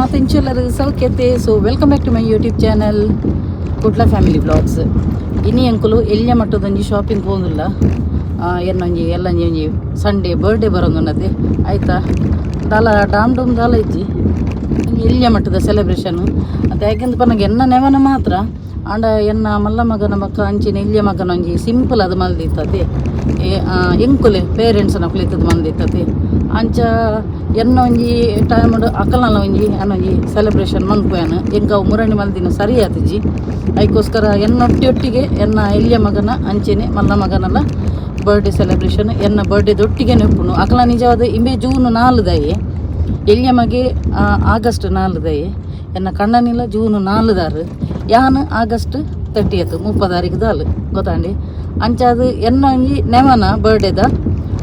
ಮಾತೆಂಚೆಲ್ಲರು ಸೌಖ್ಯತೆ. So welcome back to my YouTube channel Kudla family vlogs. ಇನಿ ಅಂಕುಲು ಎಲ್ಯ ಮಟ್ಟದೊಂಜಿ shopping ಪೋಂದುಲ್ಲ. ಎನ್ನೊಂಜಿ ಎಲ್ಲಂಜಿ ಒಂಜಿ Sunday birthday ಬರೋದುನ್ನತೆ ಆಯ್ತಾ ದಾಲ ಡಾಮ್ ಡೂಮ್ ದಾಲ ಇಜ್ಜಿ ಒಂಜಿ ಎಲ್ಯ ಮಟ್ಟದ ಸೆಲೆಬ್ರೇಷನ್ ಅದು. ಯಾಕೆಂದ್ ಪನ್ನಗ ಎನ್ನ ನೆವನ ಮಾತ್ರ ಆಂಡ ಎನ್ನ ಮಲ್ಲ ಮಗನ ಮಕ್ಕ ಅಂಚಿನ ಎಲ್ಯ ಮಗನ ಒಂಜಿ ಸಿಂಪಲ್ ಅದು ಮಲ್ದಿತ್ತತೆ. ಎಂಕುಲೆ ಪೇರೆಂಟ್ಸ್ ನಕುಲು ಮಲ್ದಿತ್ತತೆ. ಅಂಚ ಎನ್ನ ಒಂಜಿ ಟೈಮ್ ಅಕಲ್ನಲ ಒಂಜಿ ಅನ್ನೊಂಜಿ ಸೆಲೆಬ್ರೇಷನ್ ಮನ್ಪುಯಾನ. ಎಂಕ ಅವು ಮುರಣಿ ಮಲ್ದಿನ ಸರಿ ಆತಿಜಿ. ಐಕೋಸ್ಕರ ಎನ್ನೊಟ್ಟಿ ಒಟ್ಟಿಗೆ ಎನ್ನ ಎಲ್ಯ ಮಗನ ಅಂಚೆನೆ ಮಲ್ಲ ಮಗನಲ್ಲ ಬರ್ಡೇ ಸೆಲೆಬ್ರೇಷನ್ ಎನ್ನ ಬರ್ಡೇ ದೊಟ್ಟಿಗೆ ಉಪ್ಪುನು. ಅಕಲ ನಿಜವಾದ ಇಂಬೆ ಜೂನ್ 4 ದಾಯೆ, ಎಲ್ಯ ಮಗೆ ಆಗಸ್ಟ್ 4 ದಾಯೆ, ಎನ್ನ ಕಣ್ಣನಿಲ್ಲ ಜೂನ್ 4 ದಾರು, ಯಾನ್ ಆಗಸ್ಟ್ 30, 30 ತಾರೀಕು ದಾಲು ಗೊತ್ತಾಂಡಿ. ಅಂಚ ಅದು ಎನ್ನ ಒಂಜಿ ನೆವನ ಬರ್ಡೇದ.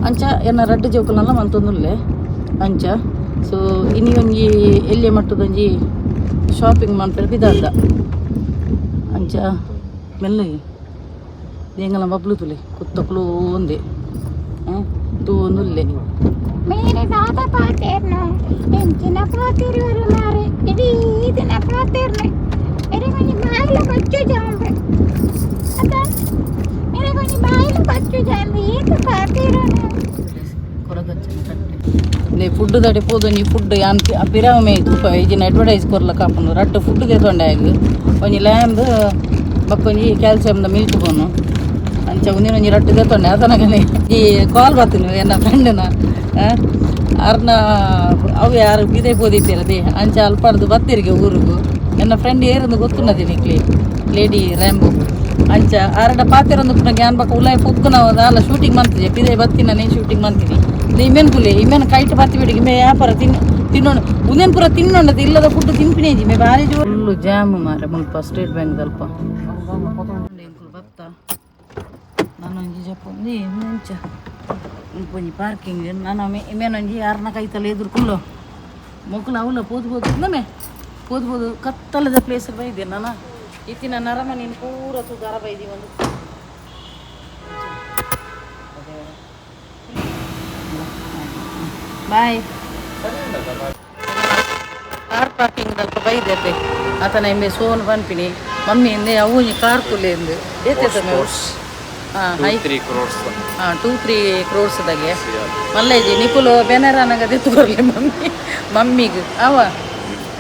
ಅಂಚ ಎನ್ನ ರಡ್ಡು ಜೋಕುಲಲ್ಲ ಮಂತೊಂದುಲ್ಲೆ ಅಂಚ. ಸೊ ಇನಿ ಒಂಜಿ ಎಲ್ಯ ಮಟ್ಟದೊಂಜಿ ಶಾಪಿಂಗ್ ಮನ್ಪೆರೆ ಪಿದಾಡ್ದ. ಅಂಚ ಮೆಲ್ಲಗೆ ಎಂಗಲ ಬಬ್ಲು ತುಲೆ ಕುತ್ತಕ್ಲು ಒಂದೆ ತೂವೊಂದುಲ್ಲೆ. ಮೇರೆ ದಾದ ಪಾತೆರ್ನು, ಎಂಚಿನ ಪಾತೆರುವರು ಮಾರೆ? ಇಡೀ ದಿನ ಪಾತೆರ್ನೆ. ಎರೆಗೊಂಜಿ ಬಾಯಿಲ ಬಚ್ಚು ಜಾಂಬೆ ಅತ್ತ, ಎರೆಗೊಂಜಿ ಬಾಯಿಲ ಬಚ್ಚು ಜಾಂಬೆ. ಏತ ಪಾತೆರುನು? ಕೊರಗಚ್ಚನ ಕಟ್ಟೆ ಫುಡ್ ದಡೆ ಪೋದು. ಒಂಜಿ ಫುಡ್ ಯಾನ್ ಪಿರಾವ್ ಮೇ ತೂಪ ಇಜಿನ ಅಡ್ವರ್ಟೈಸ್ ಕೊರ್ಲಕ್ಕ ಆಪುಂಡು. ರಡ್ಡ್ ಫುಡ್ ದೆತೊಂಡೆ ಆಗ್ ಒಂಜಿ ಲ್ಯಾಂಬ್ ಬೊಕ್ಕ ಒಂಜಿ ಕ್ಯಾಲ್ಸಿಯಮ್ದ ಮಿಲ್ಕ್ ಬೋನು. ಅಂಚ ಒಂದಿನ ಒಂಜಿ ರಡ್ಡ್ ದೆತೊಂಡೆ. ಆತನಗನೆ ಈ ಕಾಲ್ ಬತ್ತಿನ ಎನ್ನ ಫ್ರೆಂಡ್ನ ಅರ್ನ. ಅವು ಯಾರು ಪಿದೆ ಪೋದಿತ್ತೀರದೆ. ಅಂಚ ಅಲ್ಪಡ್ದು ಬತ್ತಿರಿಗೆ ಊರುಗು. ಎನ್ನ ಫ್ರೆಂಡ್ ಏರಂದು ಗೊತ್ತುನ್ನದಿ ನಿಕ್ಲಿ, ಲೇಡಿ ರ್ಯಾಂಬೋ. ಅಂಚ ಆರಡ ಪಾತೆರೊಂದು ಪುನಃ ಯಾನ್ ಬಕ್ಕ ಉಲಾಯ್ ಪೊಗ್ಗುನ ದಾಲ ಶೂಟಿಂಗ್ ಮಂತಿಜೆ. ಪಿದೆ ಬತ್ತಿನ ಶೂಟಿಂಗ್ ಮಂತೀನಿ. ಇಮೆನ್ ಕುಲೆ ಇಮೆನ್ ಕೈಟ್ ಬತ್ತಿ ಬಿಡಿ. ಇಮೆ ವ್ಯಾಪಾರ ತಿನ್ ತಿನ್ನೋಣ. ಉಂದೆನ್ ಪೂರ ತಿನ್ನೋಣದ ಇಲ್ಲದ ಫುಡ್ ತಿನ್ಪಿನೇಜಿ. ಮೇ ಬಾರಿ ಫುಲ್ಲು ಜಾಮ್ ಮಾರೆ ಮುಲ್ಪ ಸ್ಟೇಟ್ ಬ್ಯಾಂಕ್ ದಲ್ಪ. ಎಂಕುಲು ಬತ್ತ ನಾನೊಂಜಿ ಜಪ್ಪೊಂದು ಮುಂಚ ಒಂಜಿ ಪಾರ್ಕಿಂಗ್. ನಾನು ಇಮೇನೊಂಜಿ ಯಾರನ್ನ ಕೈತಲ್ಲ ಎದುರು ಕುಲ್ಲು ಮೊಕ್ಕಲು ಅವಲ ಪೋದು ಪೋದು ನಮೆ ಪೋದು ಪೋದು ಕತ್ತಲದ ಪ್ಲೇಸ್ ಬೈದೆ. ನಾನು ಇತ್ತಿನ ನರಮನಿನ ಪೂರ ತೂದು ಅರ ಬೈದಿ ಒಂದು. ಬಾಯ್. ಕಾರ್ ಪಾರ್ಕಿಂಗ್ ದಲ್ಪ ಬೈದೆ ಆತನ. ಎಮ್ಮೆ ಸೋನ್ ಪನ್ಪಿನಿ ಮಮ್ಮಿ ಇಂದೆ ಅವು ಒಂಜಿ ಕಾರ್ ತುಲೆ ಇಂದು ಏತೆ. ಹಾಂ, ಹೈ. 3 ಕ್ರೋರ್ಸ್. ಹಾಂ, 2-3 ಕ್ರೋರ್ಸ್ ದಾಗೆ ಮಲ್ಲೇಜಿ. ನಿಕುಲು ಬೆನರನಗ ದೆತ್ತುಕೊರ್ಲೆ ಮಮ್ಮಿ ಮಮ್ಮಿಗ್ ಅವ.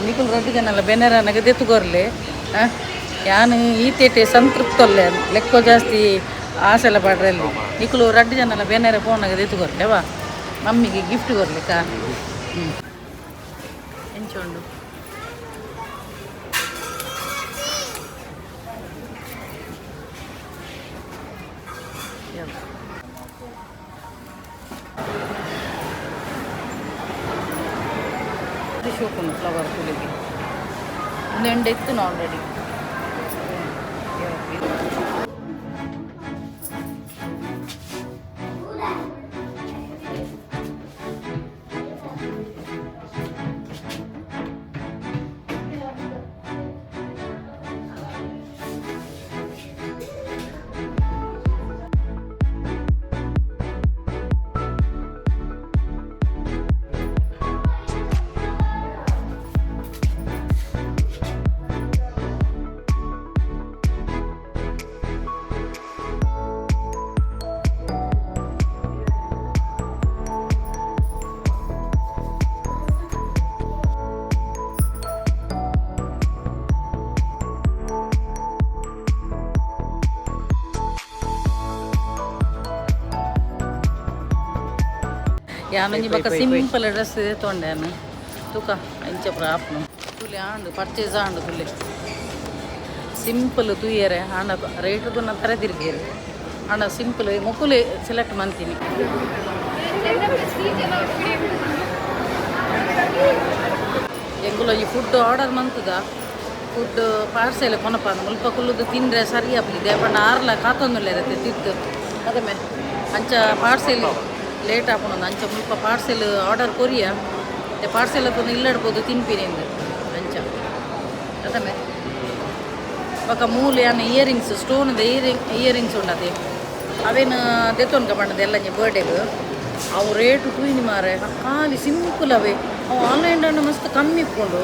ನಿಕುಲು ರಡ್ಡು ಜನಲ್ಲ ಬೆನರನಗ ದೆತ್ತುಕೊರ್ಲೆ. ಯಾನ್ ಈತೇಟೆ ಸಂತೃಪ್ತೊಲ್ಲೆ. ಲೆಕ್ಕೋ ಜಾಸ್ತಿ ಆಸೆಲ್ಲ ಪಾಡ್ರಲ್ಲಿ. ನಿಕುಲು ರಡ್ಡು ಜನಲ್ಲ ಬೆನರೆ ಫೋನಾಗ ದೆತ್ತುಕೊರ್ಲೆ ಅವ. ಮಮ್ಮಿಗೆ ಗಿಫ್ಟ್ ಕೊರ್ಲಿಕ್ಕ. ಹ್ಞೂ, ಎಂಚ ಉಂಡು? ಯಾವ್ದು? ಶೋಕುಂಡು ಫ್ಲವರ್ ತುಲಿಗೆ ಒಂದು ಎಂಡೆ ಇತ್ತು ಆಲ್ರೆಡಿ. ಯಾನೊಂಜಿ ಬೊಕ್ಕ ಸಿಂಪಲ್ ಡ್ರೆಸ್ ತೊಂಡೆ ತೂಕ. ಇಂಚ ಪೂರ ಆಪುನು ತುಲೆ ಆಂಡು ಪರ್ಚೇಸ್ ಆಂಡು ತುಲೆ. ಸಿಂಪಲ್ ತೂಯರೆ ಆಂಡ ರೇಟ್ ತುನ್ನ ತರ ತಿರ್ಗೇರು. ಆಂಡ ಸಿಂಪಲ್ ಮೊಕುಲೆ ಸೆಲೆಕ್ಟ್ ಮಂತೀನಿ. ಎಂಕುಲು ಈ ಫುಡ್ ಆರ್ಡರ್ ಮಂತದ. ಫುಡ್ ಪಾರ್ಸೆಲ್ ಕೊನಪ ಮುಲ್ಪ ಕುಲ್ಲುದು ತಿಂದ್ರೆ ಸರಿ ಆಪುಜಿ. ಪಂಡ ಆರ್ಲ ಕಾತೊಂದುಲ್ಲೆರ್ ತಿದ್ದು ಅದಮೆ. ಅಂಚ ಪಾರ್ಸೆಲ್ ಲೇಟ್ ಆಪುಂಡು. ಅಂಚ ಮುಲ್ಪ ಪಾರ್ಸೆಲ್ ಆರ್ಡರ್ ಕೊರಿಯ. ಪಾರ್ಸೆಲ್ ಪೂರ ಇಲ್ಲಡ್ಬೋದು ತಿನ್ಪಿನಿ ಇಂದು ಅಂಚ ಅದಮೆ. ಬೊಕ ಮೂಲು ಯಾನ್ ಇಯರಿಂಗ್ಸ್, ಸ್ಟೋನ್ದ ಇಯರಿಂಗ್ಸ್ ಉಂಡತೆ. ಅವೇನು ದೆತ್ತೊನ್ಕ ಪಂಡದ ಎಲ್ಲಂಜಿ ಬರ್ಡೇಗ್. ಅವು ರೇಟ್ ತೂಯಿನಿ ಮಾರೆ, ಖಾಲಿ ಸಿಂಪಲ್ ಅವೇ. ಅವು ಆನ್ಲೈನ್ ಅಂಡ ಮಸ್ತ್ ಕಮ್ಮಿ ಇಪ್ಪುಂಡು.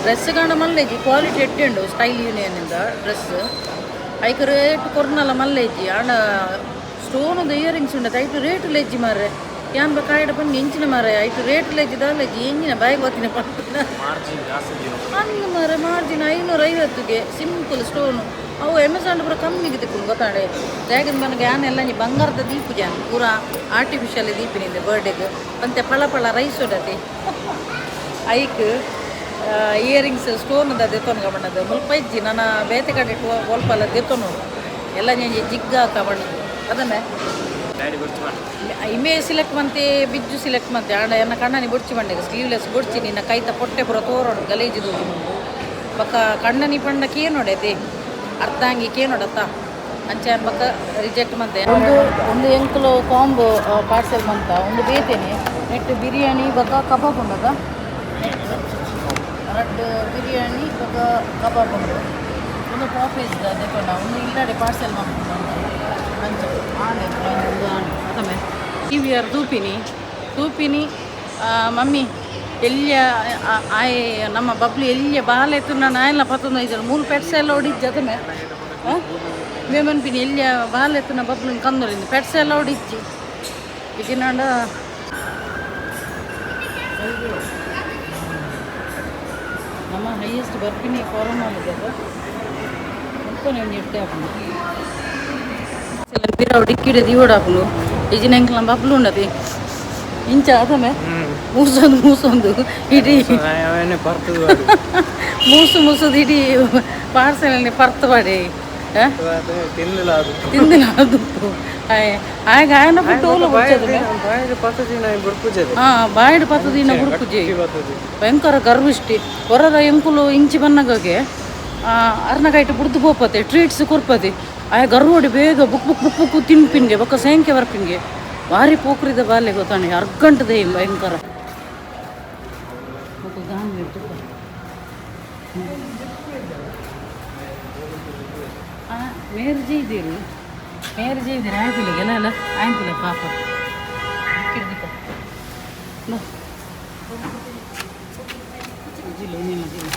ಡ್ರೆಸ್ ಕಾಂಡ ಮಲ್ಲೆಜ್ಜಿ, ಕ್ವಾಲಿಟಿ ಎಡ್ಡೆ ಉಂಡು. ಸ್ಟೈಲ್ ಯೂನಿಯನ್ ಡ್ರೆಸ್ ಐಕ್ ರೇಟ್ ಕೊರ್ನಲ ಮಲ್ಲೆಜ್ಜಿ. ಆಂಡ ಸ್ಟೋನ್ ಇಯರಿಂಗ್ಸ್ ಉಂಡು, ಐಟ್ ರೇಟ್ ಲೆಜ್ಜಿ ಮಾರ್ರೆ. ಯಾನ್ ಬೊಕ ಆಯಡ ಪನ್ನಿ, ಎಂಚಿನ ಮಾರ್ರೆ, ಐಟ್ ರೇಟ್ ಲೆಜ್ಜಿ ದಾಲೆಜ್ಜಿ, ಎಂಚಿನ ಬಾಯಿಗೆ ಬತ್ತಿನ ಪನ್ಪಿನ. ಅಂದ್ ಮಾರ್ರೆ, ಮಾರ್ಜಿನ್ 550ಗೆ ಸಿಂಪಲ್ ಸ್ಟೋನು. ಅವು ಅಮೆಝಾನ್ ಪೂರ ಕಮ್ಮಿಗೆ ತಿಕ್ಕುಂಡು ಗೊತ್ತಾಂಡೆ. ದಾಯೆಗ್ ಪನ್ನಗ ಯಾನ್ ಎಲ್ಲ ಒಂಜಿ ಬಂಗಾರದ ದೀಪುಜಾನ್, ಪೂರ ಆರ್ಟಿಫಿಷಿಯಲ್ ದೀಪಿನಿಂದೆ. ಬರ್ಡೇಗ್ ಒಂತೆ ಪಳ ಪಳ ರೈಸ್ ಉಡತಿ. ಐಕ್ ಇಯರಿಂಗ್ಸ್ ಸ್ಟೋನ್ ದೆತ್ತೊನ್ಗ ಬಣ್ಣದ ಮುಲ್ಪ ಇಜ್ಜಿ. ನನ್ನ ಬೇತೆ ಕಡೆ ಒಲ್ಪಲ್ಲ ದೆತ್ತೊನು. ಎಲ್ಲ ಒಂಜಿ ಜಿಗ್ಗ ಬಣ್ಣದ್ದು ಅದನ್ನೇ ಇಮೆ ಸಿಲೆಕ್ಟ್ ಮಂತೆ, ಬಿಜ್ಜು ಸಿಲೆಕ್ಟ್ ಮಂತೆ. ಆಂಡ ಎನ್ನ ಕಣ್ಣನಿ ಬೊಡ್ಚಿ ಬಂಡೆಗೆ ಸ್ಲೀವ್ಲೆಸ್ ಬೊಡ್ಚಿ, ನಿನ್ನ ಕೈತ ಪೊಟ್ಟೆ ಪೂರ ತೋರೋಡು, ಗಲೇಜು ತೋಜುಂಡು. ಬೊಕ್ಕ ಕಣ್ಣನಿ ಪಂಡ ಕೇನೊಡೆತೆ, ಅರ್ಧಾಂಗಿ ಕೇನೊಡತ್ತ. ಅಂಚೆ ಬೊಕ್ಕ ರಿಜೆಕ್ಟ್ ಮಂತೆ. ಒಂದು ಒಂದು ಎಂಕುಲು ಕಾಂಬೋ ಪಾರ್ಸೆಲ್ ಮಂತ, ಒಂದು ಬೇತೇನೆ. ನೆಟ್ ಬಿರಿಯಾನಿ ಬೊಕ್ಕ ಕಬಾಬ್ ಉಂಡದ. ರಡ್ಡ್ ಬಿರಿಯಾನಿ ಬೊಕ್ಕ ಕಬಾಬ್ ಉಂಡು. ಒಂದು ಪಾಪೇಜ್ ದೆಕೊಂಡ, ಒಂದು ಇಲ್ಲಡೆ ಪಾರ್ಸೆಲ್ ಮಲ್ಪುಂಡು. ಅಂಚ ಆಂಡ್ ಒಂದು ಆಂಡ್ ಅತಮೆ ಟಿ.ವಿ.ಆರ್ ತೂಪಿನಿ ತೂಪಿನಿ. ಮಮ್ಮಿ ಎಲ್ಲಿಯ ಆಯೆ ನಮ್ಮ ಬಬ್ಲು ಎಲ್ಲಿಯ ಬಾಲೆ ತುನ್ನ ನಾಯೆಲ್ಲ ಪತ್ತೊಂದು ಐಜಲ್ ಮೂಲು ಪೆಟ್ಸ್ ಎಲ್ಲ ಹೊಡಿಜ್ಜಿ ಅತಮೆ. ಮೇಮನ್ಪಿನಿ ಎಲ್ಲಿಯ ಬಾಲೆ ತುನ್ನ ಬಬ್ಲು ಕಂದೊಲಿಂದು ಪೆಟ್ಸ್ ಎಲ್ಲ ಹೊಡಿಜ್ಜಿ ಇಜಿನಾಂಡ. ನಮ್ಮ ಹೈಯೆಸ್ಟ್ ಬರ್ಪಿನಿ ಫಾರಮ್ ಇದೆ, ಮುಪ್ಪನೆ ಒಂಜಿ ಎಡ್ಡೆ ಆಪುಂಡು. ಪಿರವು ಡಿಕ್ಕಿಡೆ ದೀವೊಡಾಪುಂಡು. ಇಜಿನ ಎಂಕ್ಲ ಬಬ್ಲು ಉಂಡತಿ ಇಂಚ ಆತಮೆ ಮೂಸೊಂದು ಮೂಸೊಂದು ಇಡೀ ಮೂಸು ಮೂಸುದು ಇಡೀ ಪಾರ್ಸೆಲ್ ಪರ್ತ್ ಪಾಡಿ ತಿಂದಿಲ್ಲ ಅದು. ಆಗ ಆಯನ ಫುಡ್ ಓಲು. ಹಾ, ಬಾಯಿಡ್ 10 ದಿನ ಬುಡ್ಪುಜಿ. ಭಯಂಕರ ಗರ್ವಿಷ್ಟಿ. ಹೊರರ ಎಂಕುಲು ಇಂಚಿ ಬನ್ನಗಗೆ ಅರ್ನ ಕೈಟ್ ಬುಡ್ದು ಪೋಪತೆ, ಟ್ರೀಟ್ಸ್ ಕೊರ್ಪತೆ. ಆಯ ಗರ್ವೋಡಿ ಬೇಗ ಬುಕ್ ಬುಕ್ ಬುಕ್ ಬುಕ್ ತಿನ್ಪಿನ್ಗೆ, ಬೊಕ್ಕ ಸೇಂಕೆ ಬರ್ಪಿನ್ಗೆ. ಭಾರಿ ಪೋಖ್ರಿದ ಬಾಲೆ ಗೊತ್ತಾನೆ, ಅರ್ಗಂಟದೆ ಭಯಂಕರ. ಬೊಕ್ಕ ಗಾಂಧಿ ಮೇರ್ ಜೈದಿರು, ಮೇರ್ ಜೈದಿರು. ಆಯ್ತಿಲ್ಲ ಎಲ್ಲ ಎಲ್ಲ ಆಯ್ತಿಲ್ಲ ಪಾಪ. ಹಿಡ್ದಿಕ್ಕ ಜಿಲ್ಲು ನಿನ್ನ ಜಿಲ್ಲು.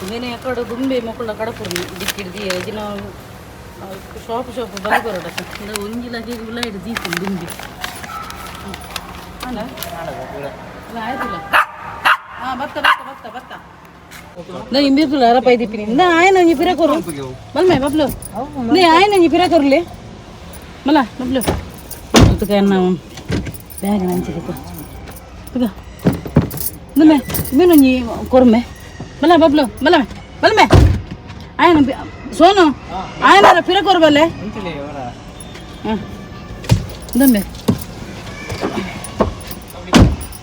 ಇಂದೇನೆ ಅಕಡೆ ದುಂಬೆ ಮೊಕ್ಕಳ ಕಡಪುರ್ನಿ ದಿಕ್ಕಿಡ್ದಿ ದಿನ ಶಾಪ್ ಶಾಪ್ ಬಲಿ ಬರೋಡಕ್ಕ. ಒಂಜಿ ಲಗೆ ಉಲ ಹಿಡ್ದು ದೀಪು ದುಂಬಿ ಅಲ್ಲ ಅಲ್ಲ ಆಯ್ತಿಲ್ಲ. ಹಾಂ, ಬತ್ತ ಬತ್ತ ಬತ್ತ ಬತ್ತ. ನಾ ಇಂಬಿರ್ತುಲ್ಲ ಅರಪ ದೀಪಿನಿ. ನಾ ಆಯನ ಒಂಜಿ ಪಿರ ಕೊರು ಬಲ್ಮೆ ಬಬ್ಲು. ನೀ ಆಯನ ಒಂಜಿ ಪಿರ ಕೊರ್ಲಿ ಮಲ್ಲ ಬಬ್ಲು. ತುಕ ಎನ್ನ ಬ್ಯಾಗ್ ನಂಚಿದಕ್ಕ ತುಕ ಇಂದಮೆ ಮೀನೊಂಜಿ ಕೊರ್ಮೆ ಮಲ್ಲ ಬಬ್ಲು. ಮಲ್ಲಮೆ ಬಲ್ಮೆ ಆಯನ ಸೋನು ಆಯನ ಪಿರ ಕೊರು ಬಲ್ಲೆ. ಹಾಂ, ಇಂದಮೆ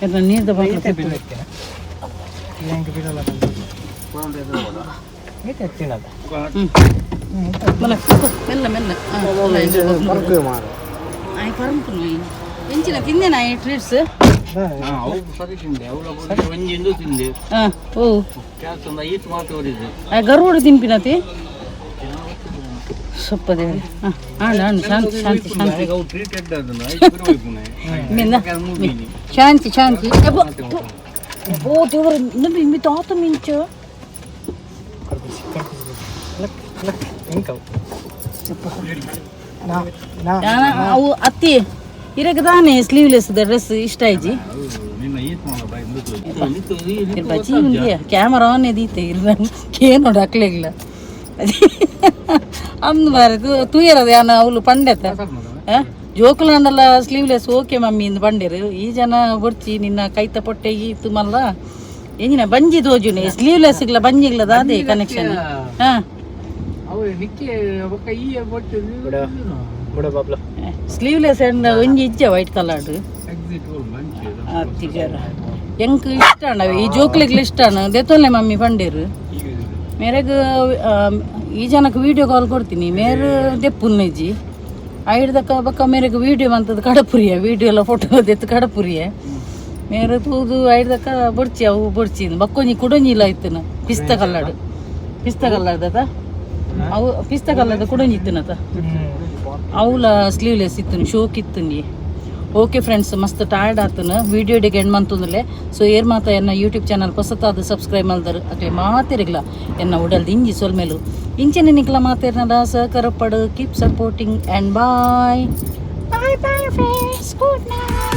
ಎನ್ನ ನೀರ್ದ ಬಾಟ್ಲು. ಹ್ಞೂ ಮಲ್ಲ, ಮೆಲ್ಲ ಮೆಲ್ಲ. ಆಯ್ ಪರಂಪುನು ಎಂಚಿನ ತಿಂದೇನಾ ಈ ಟ್ರೀಟ್ಸ್? ಹಾಂ, ಓ ಗರುಡು ತಿನ್ಪಿನತಿ ಸೊಪ್ಪ ದೇವ್ರೆ. ಹಾಂ, ಆಂಡ್ ಆಂಡ್. ಶಾಂತಿ ಶಾಂತಿ ಶಾಂತಿ ಮಿಂದ ಶಾಂತಿ ಶಾಂತಿ. ಓ ದೇವ್ರೆ, ಇನ್ನೊಂದು ಇಮ್ಮಿ ತಾತ ಮಿಂಚು. ಅವು ಅತ್ತಿ ಇರಕ್ಕೆ ತಾನೇ ಸ್ಲೀವ್ಲೆಸ್ ಡ್ರೆಸ್ ಇಷ್ಟ ಆಯ್ಜಿ. ಬಜ್ಜಿ ಉಂದಿಯ ಕ್ಯಾಮರಾ ಆನ್ ದೀತೆ ಇರ್ನ ಕೇನೋಡು ಅಕ್ಲೆಗ್ಲ ಅಂದ್ ಮಾರೆ. ತೂಯರದ ಯಾನ ಅವಳು ಪಂಡೆತ ಜೋಕುಲಾಂಡಲ ಸ್ಲೀವ್ಲೆಸ್ ಓಕೆ ಮಮ್ಮಿ ಇಂದು ಪಂಡೇರು. ಈ ಜನ ಬೊಡ್ಚಿ, ನಿನ್ನ ಕೈತ ಪೊಟ್ಟೆ ಈತು ಮಲ್ಲ ಎಂಜಿನ ಬಂಜಿ ತೋಜುನೆ. ಸ್ಲೀವ್ಲೆಸ್ ಇಗ್ಲ ಬಂಜಿಗ್ಲ ದಾದೆ ಕನೆಕ್ಷನ್? ಹಾ, ಸ್ಲೀವ್ಲೆಸ್ ಒಂಜಿ ಇಜ್ಜ ವೈಟ್ ಕಲರ್ಡ್ ಅತ್ತಿಗರ ಎಂಕ್ ಇಷ್ಟ ಅಣ್ಣ. ಈ ಜೋಕ್ಲೆಗ್ಲ ಇಷ್ಟ ಅಣ್ಣ. ದೆತ್ತೊಲ್ಲೆ ಮಮ್ಮಿ ಪಂಡೇರು. ಮೇರೆಗ್ ಈ ಜನಕ್ಕೆ ವೀಡಿಯೋ ಕಾಲ್ ಕೊಡ್ತೀನಿ, ಮೇರು ದೆಪ್ಪುನ್ನೆಜ್ಜಿ. ಐಡ್ದಕ್ಕ ಬಕ್ಕ ಮೇರೆಗ್ ವೀಡಿಯೋ ಮಂತದ ಕಡಪುರಿಯ, ವೀಡಿಯೋ ಎಲ್ಲ ಫೋಟೋ ದೆತ್ತು ಕಡಪುರಿಯ. ಮೇರೆ ತೂದು ಐಡ್ದಕ್ಕ ಬೊಡ್ಚಿ, ಅವು ಬೊಡ್ಚಿ. ಬಕ್ಕೊಂಜಿ ಕುಡೊಂಜಿ ಇಲ್ಲ ಇತ್ತನ ಪಿಸ್ತ ಕಲ್ಲಡು, ಪಿಸ್ತ ಕಲ್ಲಡ್ದತ. ಅವು ಪಿಸ್ತ ಕಲ್ಲದ ಕುಡೊಂಜಿ ಇತ್ತನತ. ಅವುಲ ಸ್ಲೀವ್ಲೆಸ್ ಇತ್ತು, ಶೋಕ್ ಇತ್ತು. ಓಕೆ ಫ್ರೆಂಡ್ಸ್, ಮಸ್ತ್ ಟಯರ್ಡ್ ಆತನ ವೀಡಿಯೋ ಎಂಡ್ ಮಂತುಂದುಲೆ. ಸೊ ಏರ್ ಮಾತ ಎನ್ನ ಯೂಟ್ಯೂಬ್ ಚಾನಲ್ ಪೊಸತಾದ ಸಬ್ಸ್ಕ್ರೈಬ್ ಮಲ್ದರು ಅಕ್ಲೆ ಮಾತೆರಿಗ್ಲ ಎನ್ನ ಉಡಲ್ ದಿಂಜಿ ಸೊಲ್ಮೆಲು. ಇಂಚನೆ ನಿಕ್ಲ ಮಾತೆರ್ನದ ಸಹಕಾರ ಪಡು. Keep supporting and bye. Bye bye friends, good night.